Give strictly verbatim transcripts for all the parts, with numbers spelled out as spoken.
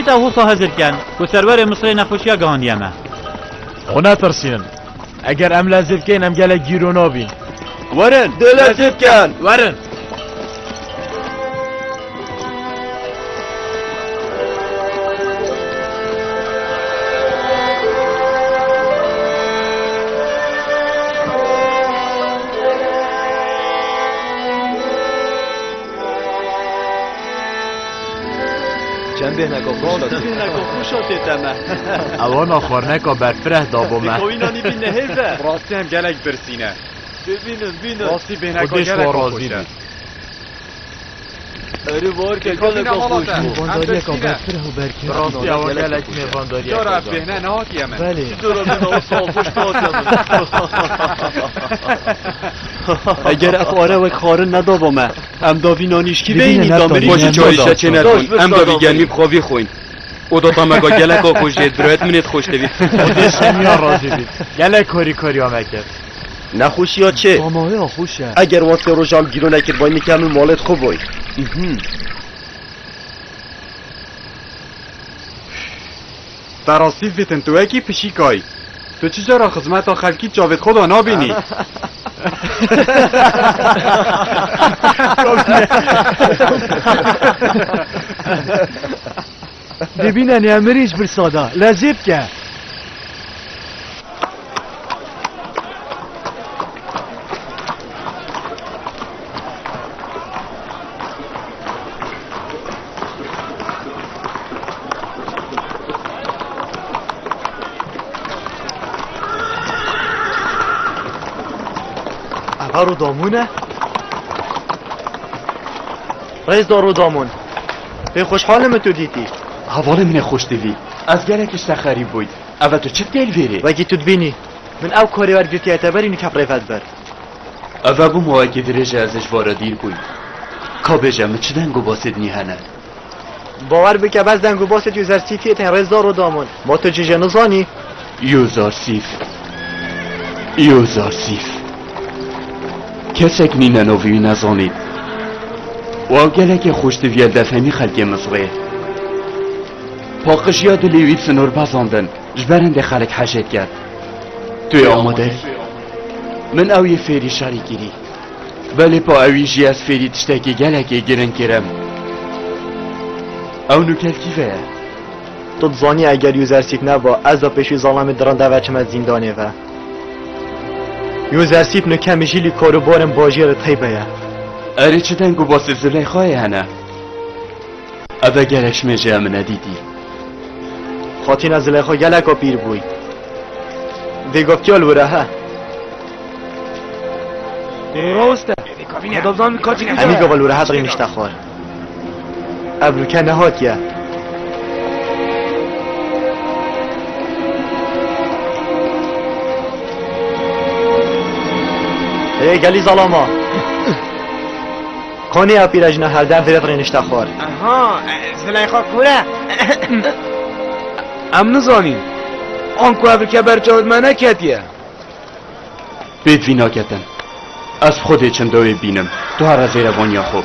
Te wisa hizir ken ku serwerê Misirê nexweşiya gihandiye me. Xwe netirsînin. Eger em lezê bikeyn, em gelek gîro nabîn. Werin, dê lezê bikin. Werin. Çend bêhneka xweş hatî. Bêhneka xweş hatî te me. Ewana xwarneka berfireh dabo me. Dikawî nanî bî nehêv e. Rastî em gelek birsîne. Bibînin, bînin. Rastî bêhneka gelek xweş e. Erê, war ke gelek xweş bû. Em birsîne. Rastî ewa gelek mêvandariyek. Cara bêhne nehatiye me. Belê. Cara bêhne xweş hatiye me. Eger ev are wek xwarin nedaba me, em davî nanîşkî beyînî damirî. Xweşî çarî şeçê nedon. Em davî germî bi xwe vî xwîn. Oda tamega gelek a xweş jê, birayet min ê xweş tevî. Xwedê şemiya razî bît. Gelek karîkariya me kir. Nexweşiya çi? Tamaya xweş e. Eger wastê roja em gîro nekirbayî, min kemî malê xwe boy. Mhm. Te rastî vîtin, tu wekî pişîkayî. Tu çi cara xizmeta xelkî çavêt xwe da nabînî? Dibîne nêmirî ji birsa da. Lezê bike. Ev Rûdamûn e? Rêzdar Rûdamûn. Pê xweşhal im tu dîtî. Hevalê min ê xweş tevî. Ez gelek ji te xerîb bûyn. Eve tu çi dikey li vêrê? Wekî tu dibînî. Min ew karê wergirtiye te berî nûke bi rê ve diber. Eve bû mawekî dirêj e ez ê ji vara dîr bûyim. Ka bêje min çi deng û basê dinî hene? Bawer bike, bes deng û basê Yuzarsîfê tên, Rêzdar Rûdamûn. Ma tu cî jê nizanî? Yuzarsîf. Yuzarsîf. Kesek nîne navê wî nezanît. Û ew gelekê xweş diviye li defhemî xelkê Misirê. Paqijiya dilê wî bi sinor bezandin. Ji ber hindê xelk hejêt ket. Tu yê amade î? Min ew yê fêrî şerî kirî. Belê pa ewî jî ez fêrî tiştekî gelekê giring kirim. Ew nûke li kî ve ye? Tu dizanî eger Yuzarsîf neba, ez da pêşî zalemê dirinda ve çime zîndanê ve. Yuzarsîf nûke min jî li karûbarên bajêrê teybe ye. Erê çi deng û basê Zuleyxayê hene? Eve gelek ji mêjê min nedîtî. Xatîna Zileyxa geleka pîr bûy. Vê gavtiya li wira he. Ê, rawest e. Heda bizan kaçî kuje. Hemî gava li wira het rênişte xwar. Ev nûke nehatiye. Ê gelî zalama. Konê ya pîrejna hevdeh virêt rênişte xwar. Aha, e, Zileyxa kûr e. Em nizanîn. Anku ev rike ber çavê me neketiye. Pêt vî naketin. Ez bi Xwedê çim dawê bînim. Tu here zêrevaniya xwe.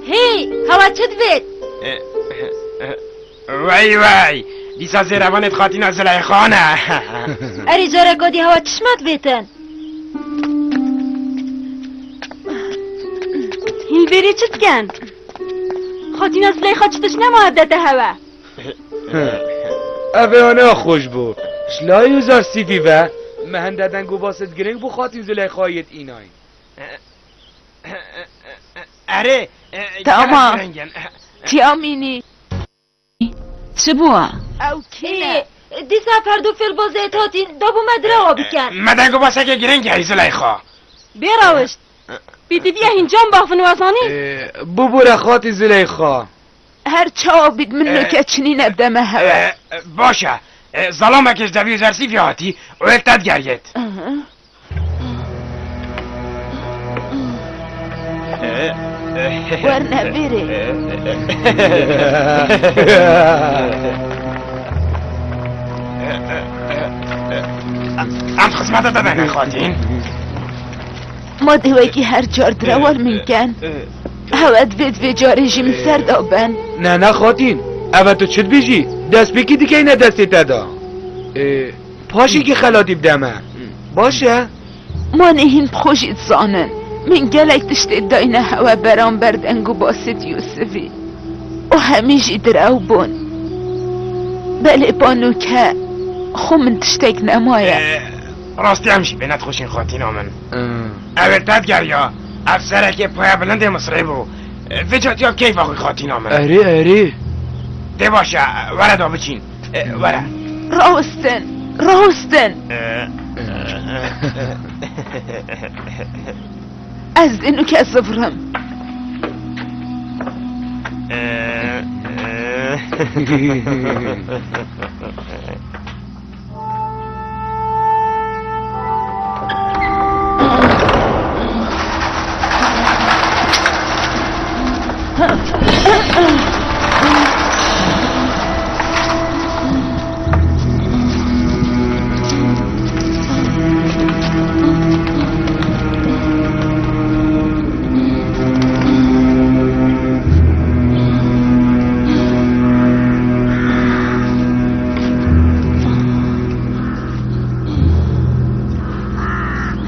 Hey, hewa çi divêt? Wey wey! Dîsa zêrevanê di Xatîna Zileyxa ne. Erê, careka dî hewa çişma divêtin? Hîn vêrê çi dikin? Xatîna Zileyxa çi tişt nema ev dete hewe? Ev ê ne xweş bû. Şlayê û zar sîfî ve. Me hende deng û basit giring bû xatîn Zuleyxayê yêt înay. Erê, e, Tamam. Gelek rengin. Tiyamînî. Çi bû? Ew kî ne? Ê, dîsa Ferdo fêlbazê hatîn, da bû me direwa bikin. Me deng û basekê giring heyî Zuleyxa. Bê rawişt. Pîtiviya hîn can bavin wezanî? Ê, bibûre xatî Zuleyxa. Her çawa bît min Ê, nuke çinîne bideme hewe. Ê, baş e. Ê, zalamekê ji devî zersîfî hatî û ê te digeriyêt. Aha. Werne vêrê. Em xizmeta te de ne xatîn. Ma dê wekî her car direwal min ken. Hewe divê divê carê jî min ser da ben. Ne, ne xatîn. Eve tu çi dibêjî? Destpêkî dikeyne destê te de. Ê, Paşê kî xelatî bide me. Baş e? Ma nehîn bi xwe jî dizanin. Min gelek tiştê dayne hewe beramber deng û basêt Yûsivî. Û hemî jî direw bûn. Belê pa nûke xwe min tiştek nemaye. Ee, rastî em jî bê nedixweşîn xatîna min. Ee. Ew ê te digeriya. Ev serekê paya bilindê Misrê bû. Vê catiya keyfa xwe xatîna min. Erê, erê. Dê baş e, were da biçîn. E, were. Rawestin, rawestin. E. Ez dê nuke zivrim. E, e.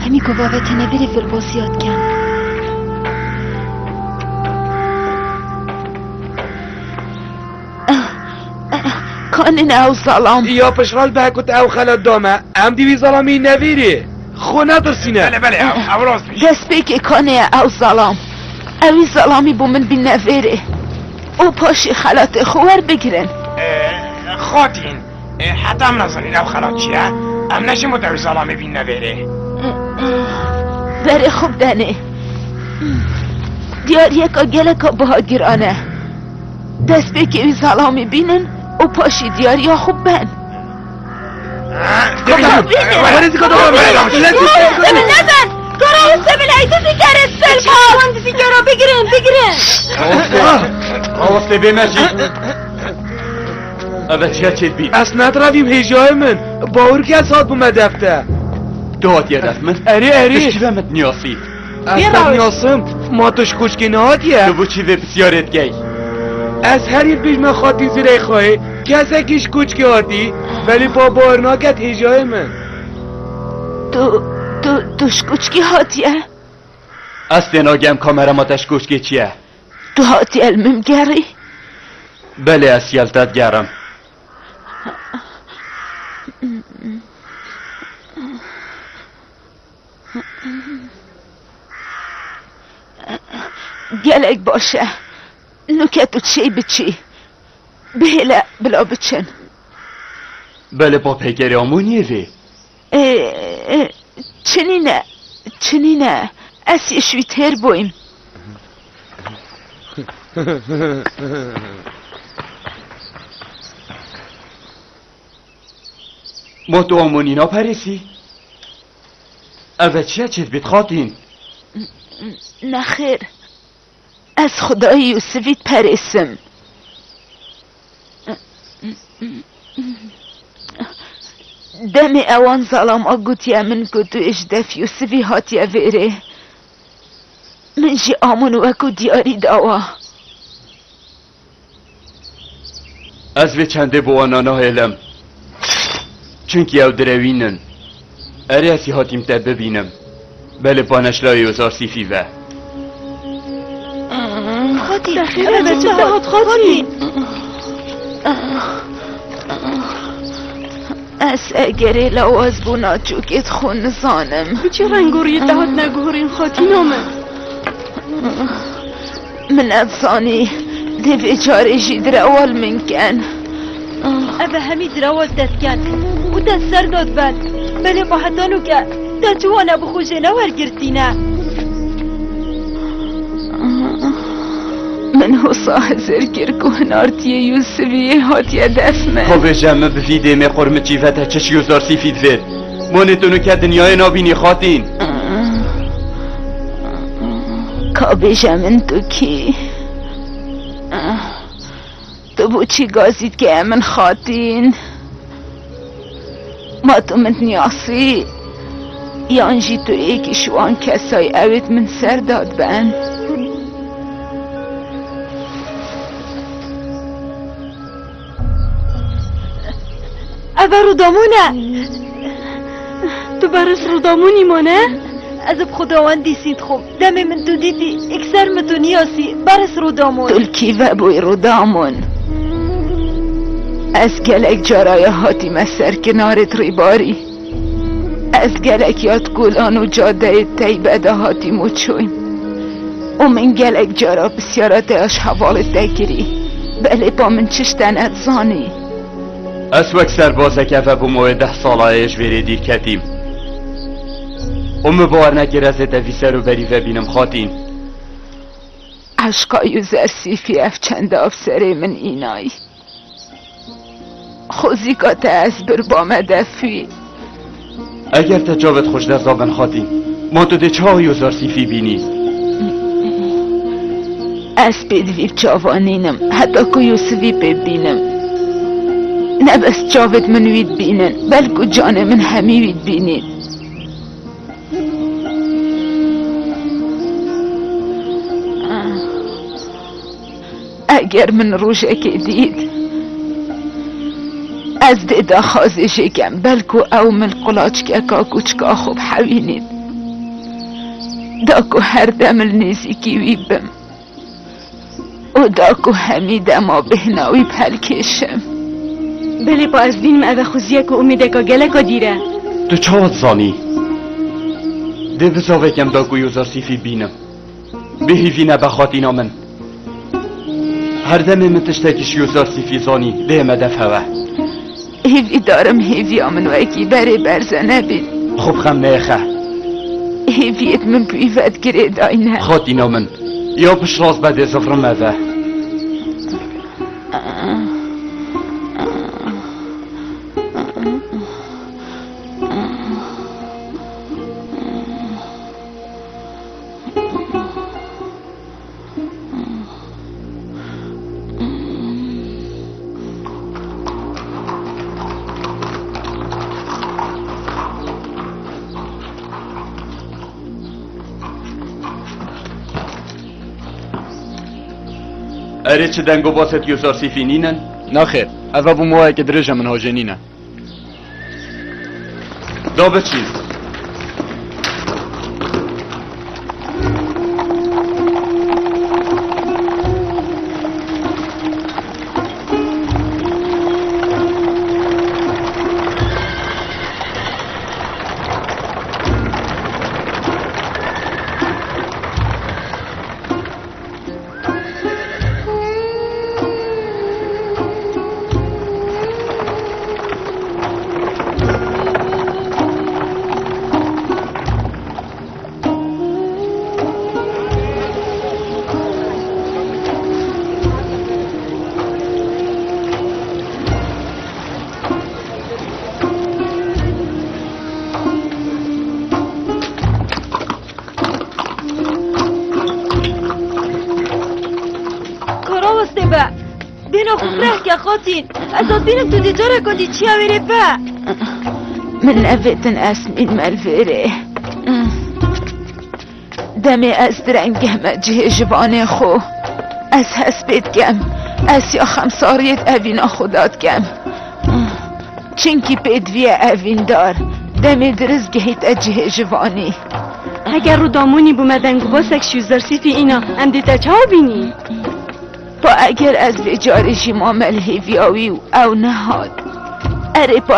Hemî ku bavê te nebirî fêlbazî ya dikin. Kanî ne ew zalam? Ya pişral be ku te ew xelat da me. Em dî wî zalamî nevîrî. Xwe nedirsîne. Belê, belê, ew, ew rast bî. Destpêkê kanê ye ew zalam. Ew wî zalamî bo min bî nevêrê. Û paşê xelatê xwe werbigirin. Ee, xatîn. Ê, heta em nezanîn ev xelat çi ye, em neşin bo te wî zalamê bînine vêrê. Berê xwe bidenê. Diyariyeka geleka biha giran e. Destpêkê wî zalamî bînin û paşî diyariya xwe ben. Bînin. Were dika devam et. Sebil neben. Kara û Sebil heydi zî kerê Sebil. Wan dizî kera bigirin, bigirin. Rawestê bê me jî. Eve çiya çêdibî? Ez nedirevîm hêjayê min. Bawer ke ez hatbûme defte. Tu hatiye def min? Erê, erê. Tu ji kî ve min diniyasî? Ez te diniyasim. Ma tu ji koçkê nehatiye? Tu bo çi vê pisyarê dikey? Ez her yê dibêjme xatîn Zileyxayê. Kesekî ji koçkê hatî. Belê pa bawer naket hêjayê min. Tu, tu, tu ji koçkê hatiye? Ez têna gem kamera ma te ji koçkê çiye? Tu hatiye li min gerî? Belê, ez ya li te digerim. Gelek baş e. Nuke tu çêy biçî. Bihêle bila biçin. Belê pa peykerê Amoniyê vê. Ê, ê, çinîne, çinîne. Ez yê ji wî têr bûyim. Ma tu Amonî naperêsî? Eve çiye çêdibît xatîn? Nexêr. Ez Xwedayê Yûsifî diperêsim. Demê ewan zalama gotiye min ku tu ê ji def Yûsifî hatiye vêrê. Min jî Amon wekû diyarî dawa. Ez vê çendê bi wana nahêlim. Çunkî ew direwîn in. Erê ez ê hatîm te bibînim. Belê paneşlayê û zarsîfî ve. Xatî, eve çi dihat, Xatî? Xatî. Ez egerê lawazbûna çûkê xwe nizanim. Bi çi rengoriyê te hatine guhurîn xatîna min? Min nedizanî, dê vê carê jî direwal min ken. Ev e hemî direwal te diken û te ser dadiben. Belê ma heta nûke te çi wane bi xwe jê newergirtîne? Min wisa hizir kir ku hinartiyê Yûsiviyê hatiye dest min. Ka bêje min bi vî dêmê qurmiçî ve te çi ji Yûzarsîfî divêt? Monê tu nûke dinyayê nabînî xatîn. Ka bêje min tu kî? Tu bo çi gazî dikeye min xatîn? Ma tu min dinasî? Yan jî tu êkî ji wan kesayî ewêt min ser dadiben? Ev e Rûdamûn e. Tu beris Rûdamûnî mane? Ez bi xwedawendî sî dixwim. Demê min tu dîtî, ekser min tu niyasî. Beris Rûdamûn. Tu li kî ve bûyî Rûdamûn? Ez gelek cara ya hatîme ser kinarê rîbarî. Ez gelek ya di kolan û cadeyê teybe de hatîm û çûyîm. Û min gelek cara pisyara te ya ji hevalê te kirî. Belê pa min çi ji te nedizanî. Ez wek serbazeke vebûm û ê deh sala ye ji vêrê dîr ketîm. Û min bawer nekir ez ê te vî ser û berî vebînim xatîn. Eşqa Yûzersîfî ev çend av serê min înayî. Xwezîka te ez bir bame defûyî. Eger te çavêt xwe ji dest dabin xatîn, ma tu dê çawa Yûzarsîfî bînî? Ez pêdivî bi çavan nînim, heta ku Yûsivî pê bibînim. Ne bes çavêt min wî dibînin, belku canê min hemî wî dibînî. Eger min rojekê dît, ez dê daxwazê jê kem, belku ew min qulaçkeka kûçika xwe bihewînît. Da ku her dem li nêzîkî wî bim. Û da ku hemî dema bêhna wî bi helkêşim. Belê pa ez dînim ev e xweziyek û umêdeka geleka dîr e. Tu çawa dizanî? Dê bizavê kem da ku Yûzarsîfî bînim. Bêhîvî nebe xatîna min. Her demê min tiştekî ji Yûzarsîfî zanî, dê me def hewe. Hêvîdar im hêviya min wekî berê berze nebît. Xwe bi xem neyêxe. Hêviyêt min bi wî ve di girêdayî ne. Xatîna min, ya piştrast be dê zivrim eve. Erê, çi deng û basê di Yûzarsîfî nînin? Naxêr, ev e bû mawayeke dirêj e min hojê nîne. Da biçîn. Kara westê be. Bêhna xwe fireh ke xatîn. Ez hatînim tu dê careka dî çiya wêrê be. Min nevêtin ez mînme li vêrê. Demê ez direngehme cihê jivanê xwe. Ez hespê dikem. Ez ya xemsariyê di evîna xwe da dikem. Çinkî pêdivî ye evîndar. Demê dirist gehîte cihê jivanî. Heger Rûdamûnî bû me deng û basek ji Yûzersîfî îna, em dê te çawa bînî? Pa eger ez vê carê jî mame li hêviya wî û ew nehat. Erê pa